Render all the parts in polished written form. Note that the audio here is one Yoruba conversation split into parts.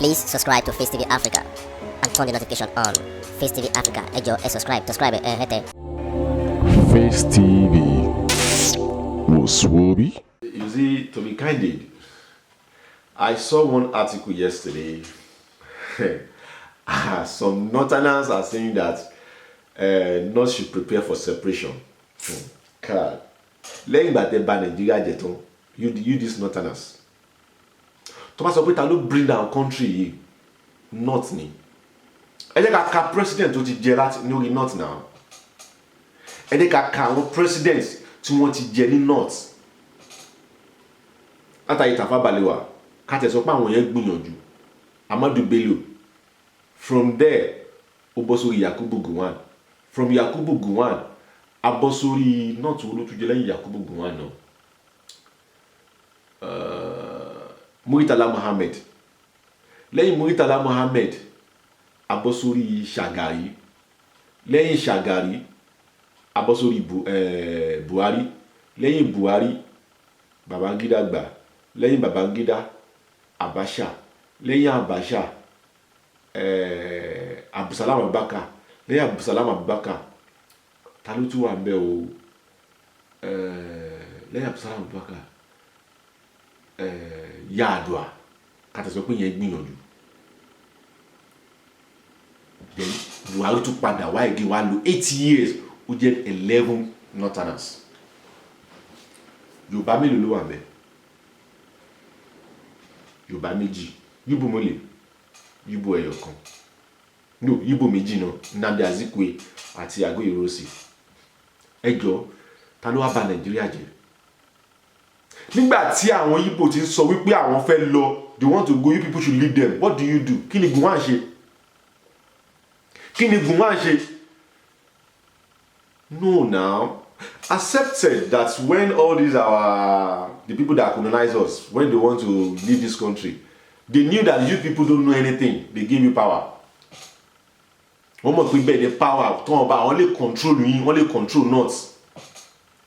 Please subscribe to Face TV Africa and turn the notification on. Face TV Africa, ẹ jọ̀ọ́, ẹ subscribe, subscribe ẹ hẹ́tẹ̀. Face TV wò sùwòbí. You see, to be candid, I saw one article yesterday. Some Northerners are saying that North should prepare for separation. God. Lẹ́yìn ìgbà tẹ́ bà Nàìjíríà jẹ́ tán, you these Northerners. Tó bá sọ pé ta ló bring down country yìí, North ni. Ẹ jẹ́ ká ka president tó ti jẹ láti lórí North now. Ẹ jẹ́ ká ka àwọn president tí wọ́n ti jẹ ní North látàrí Tafawa Balewa, ká tẹ̀ sọ pé àwọn yẹn gbìyànjú, Ahmadu Bello. From there, ó bọ́ sórí Yakubu Gowon. From Yakubu Gowon, a bọ́ sórí North wo ló tún jẹ lẹ́yìn Yakubu Gowon náà? Muritala Muhammed. Lẹ́yìn Muritala Muhammed, a bọ́ sórí Shagari. Lẹ́yìn Shagari, a bọ́ sórí Buhari. Lẹ́yìn Buhari, Babangida gbà. Lẹ́yìn Babangida, Abacha. Lẹ́yìn Abacha, Abdulsalam Abubakar. Lẹ́yìn Abdulsalam Abubakar, ta ló tún wà ń bẹ̀ o? Lẹ́yìn Abdulsalam Abubakar, Yar'Adua. Ká tẹ̀ sọ pé yẹn gbìyànjú. Then Buhari tún padà wá again, wá lò 8 years, ó jẹ́ 11 Northerners. Yorùbá mélòó ló wà ń bẹ̀? Yorùbá méjì. Yíbò mélòó? Yíbò ẹyọ kan, no, Yíbò méjì náà, Nnamdi Azikiwe àti Aguiyi Ironsi. Ẹ jọ, ta ló wá bà Nàìjíríà jẹ́? Nígbà tí àwọn Yíbò ti ń sọ wípé àwọn fẹ́ lọ, they want to go, you people should leave them. What do you do? Kí ni Gowon ṣe? Kí ni Gowon ṣe? No, now accepted that when all these our the people that colonize us, when they want to leave this country, they knew that you people don't know anything. They give you power. Wọ́n mọ̀ pé bẹ́ẹ̀ ni power tó wọn bá àwọn lè control yín, wọ́n lè control North,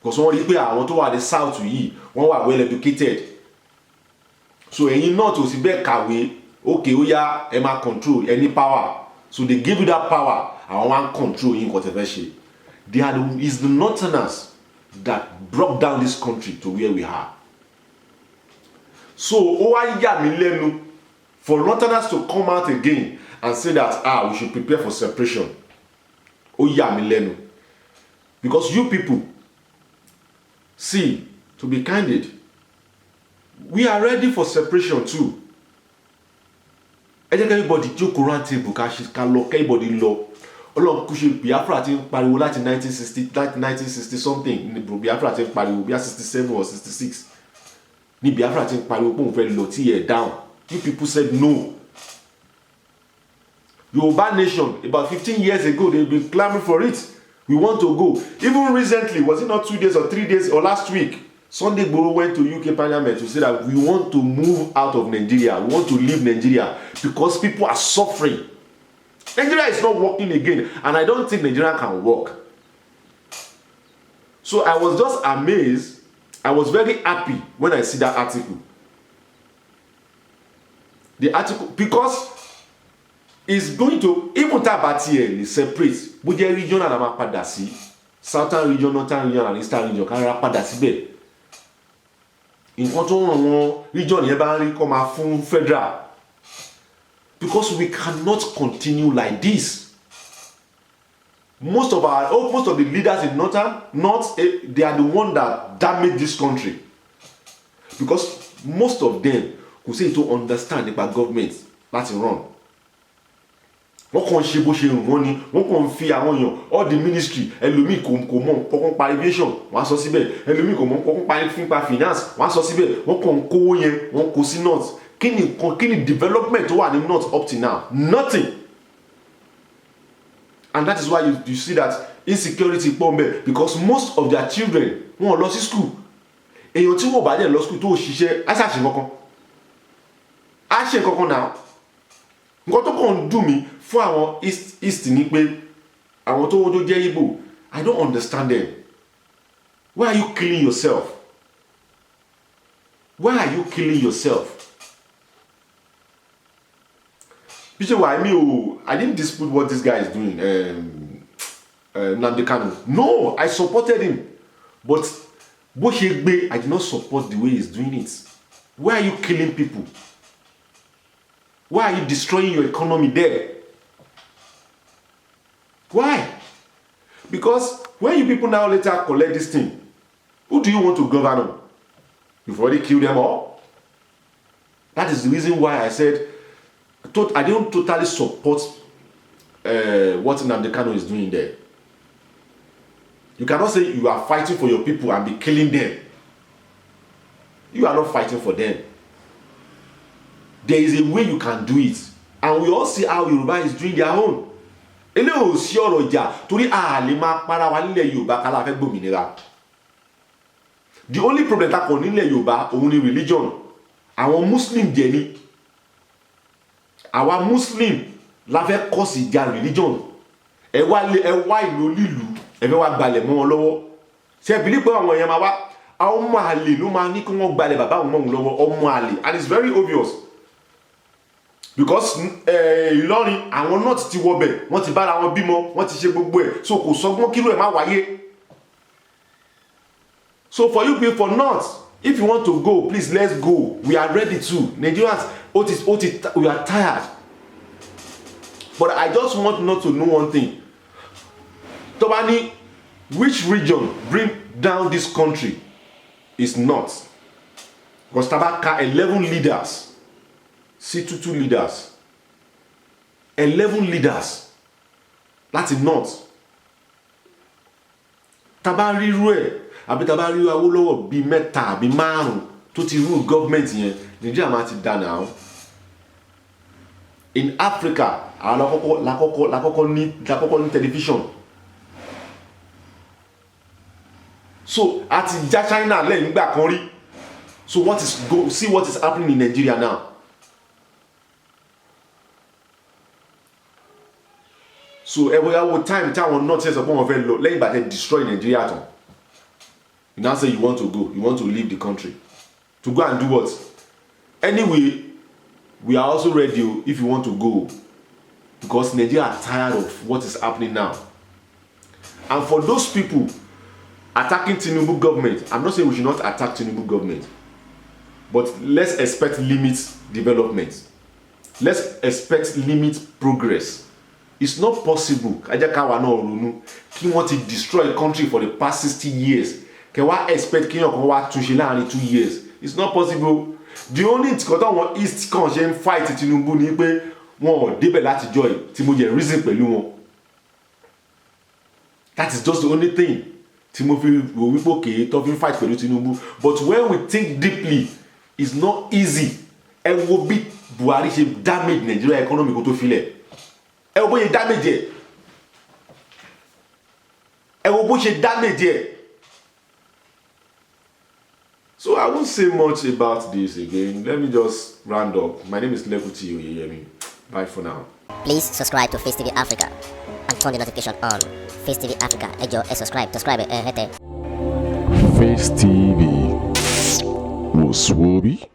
because wọ́n rí pé àwọn tó wà ní South yìí, wọ́n wà well educated. So ẹ̀yin North ò sì bẹ́ẹ̀ kàwé. Okay, ó yá, ẹ máa control, ẹ ní power. So they give you that power, àwọn wá ń control yín. Nǹkan tẹ́ fẹ́ ṣe, they are the is the Northerners that brought down this country to where we are. So ó wá yà mí lẹ́nu for Northerners to come out again and say that, ah, we should prepare for separation. Ó yà mí lẹ́nu because you people, see, to be candid, we are ready for separation too. Ẹ jẹ́ kí everybody jókòó round table, ká ṣe ká lọ, kí everybody lọ. Ọlọ́run kú ṣe, Biafra ti ń pariwo láti 1960, láti 1960 something ní Biafra ti ń pariwo, bí i 67 or 66 ní Biafra ti ń pariwo pé òun fẹ́ lọ tí ẹ̀ down. You people said no. Yorùbá nation, about 15 years ago, they been clamouring for it. We want to go. Even recently, was it not 2 days or 3 days or last week, Sunday Igboho went to UK Parliament to say that we want to move out of Nigeria, we want to leave Nigeria because people are suffering. Nigeria is not working again, and I don't think Nigeria can work. So I was just amazed. I was very happy when I see that article, the article, because it's going to, even tá a bá tiẹ̀ lè separate, bó jẹ́ regional la máa padà sí, Southern Region, Northern Region and Eastern Region, ká rárá padà síbẹ̀. Nǹkan tó ràn wọ́n region yẹn bá ń rí kọ́ máa fún federal, because we cannot continue like this. Most of the leaders in northern north, they are the one that damage this country, because most of them, kò sí èyí tó understand nípa government láti run. Wọ́n kàn ń ṣe bó ṣe rùn wọ́n ni. Wọ́n kàn ń fi àwọn èèyàn all the ministry. Ẹlòmíì kò mọ̀ kọ́kọ́ pa aviation, wọ́n á sọ síbẹ̀. Ẹlòmíì kò mọ̀ kọ́kọ́ pa nípa finance, wọ́n á sọ síbẹ̀. Wọ́n kàn ń kówó yẹn, wọ́n kó sí North. Kí ni nǹkan, kí ni development tó wà ní North up till now? Nothing. And that is why you see that insecurity pọ̀ mbẹ̀, because most of their children, wọn ò lọ sí school. Èèyàn tí wọn ò bá dẹ̀ lọ school, tó ṣiṣẹ́, á ṣàṣe kankan, á ṣe kankan náà. Nǹkan tó kàn ń dùn mí fún àwọn East ni pé àwọn tó jẹ́ Igbo, I don't understand them. Why are you killing yourself? Why are you killing yourself? Bí ṣe wà mí o, I didn't dispute what this guy is doing, Nnamdi Kanu. No, I supported him, but bó ṣe gbé, I did not support the way he's doing it. Why are you killing people? Why are you destroying your economy there? Why? Because when you people now later collect this thing, who do you want to govern on? You've already killed them all. That is the reason why I said I don't totally support what Nnamdi Kanu is doing there. You cannot say you are fighting for your people and be killing them. You are not fighting for them. There is a way you can do it, and we all see how Yoruba is doing their own. Eléyìí ò sí ọ̀rọ̀ ìjà, torí a lè máa para wa nílẹ̀ Yorùbá ká la fẹ́ gbòmìnira. The only problem ta kàn nílẹ̀ Yorùbá òun ni religion. Àwọn Muslim jẹ ní àwa Muslim la fẹ́ kọ́ sí ìjà religion. Ẹ wá lé, ẹ wá ìlú onílùú, ẹ fẹ́ wá gbalẹ̀ mọ́ wọn lọ́wọ́. Ṣe é believe pé àwọn èèyàn máa wá, àwọn ọmọ àlè ló máa ní kí wọ́n gbalẹ̀ bàbá àwọn mọ́ òun lọ́wọ́? Ọmọ àlè. And it's very obvious because Ìlọrin, àwọn north ti wọbẹ̀, wọ́n ti bára wọn bímọ, wọ́n ti ṣe gbogbo ẹ̀, so kò sọgbọ́n kírú ẹ̀ má wáyé. So for you people for north, if you want to go, please, let's go. We are ready too. Nigerians, ó ti we are tired. But I just want not to know one thing: tó bá ní which region bring down this country, is north, because tá bá ka 11 leaders sí two leaders, 11 leaders láti north, tá bá rírú ẹ̀, àbí tá bá rí Awólọ́wọ̀ bíi mẹ́ta àbí márùn tó ti rú government yẹn, Nàìjíríà máa ti dà náà. In Africa, àwọn lakọ́kọ́ ní television, so a ti já China lẹ́yìn gbà kan rí. So what is go see what is happening in Nigeria now. So ẹ bóyá wo time tí àwọn north ṣe sọ pé wọ́n fẹ́ lọ lẹ́yìn ìgbà tẹ́ destroy Nigeria tán. You now say you want to go, you want to leave the country to go and do what? Anyway, we are also ready o, if you want to go, because Nigeria are tired of what is happening now. And for those people attacking Tinubu government, I'm not saying we should not attack Tinubu government, but let's expect limit development, let's expect limit progress. It's not possible. Ẹ jẹ́ káwa náà ronú kí wọ́n ti destroy country for the past 60 years, kẹ wá expect kéèyàn kan wá túnṣe láàrin 2 years. It's not possible. The only nǹkan táwọn east kan ṣe ń fight Tinubu ni pé wọn ò débẹ̀ látijọ́ yìí, tí mo jẹ́ reason pẹ̀lú wọn. That is just the only thing tí mo fi rò wípé òkè tó fi ń fight pẹ̀lú Tinubu. But when we think deeply, it's not easy. Ẹ wo bí Buhari ṣe damage Nigeria economy kó tó filẹ̀. Ẹ wo bó ṣe damage ẹ, ẹ wo bó ṣe damage ẹ. So I won't say much about this again. Let me just round up. My name is Lekuti Oyeyemi. Bye for now. Please subscribe to Face TV Africa and turn the notification on. Face TV Africa, ẹ jọ̀ọ́, ẹ subscribe, ẹ hẹ́tẹ̀. Face TV was Swoby.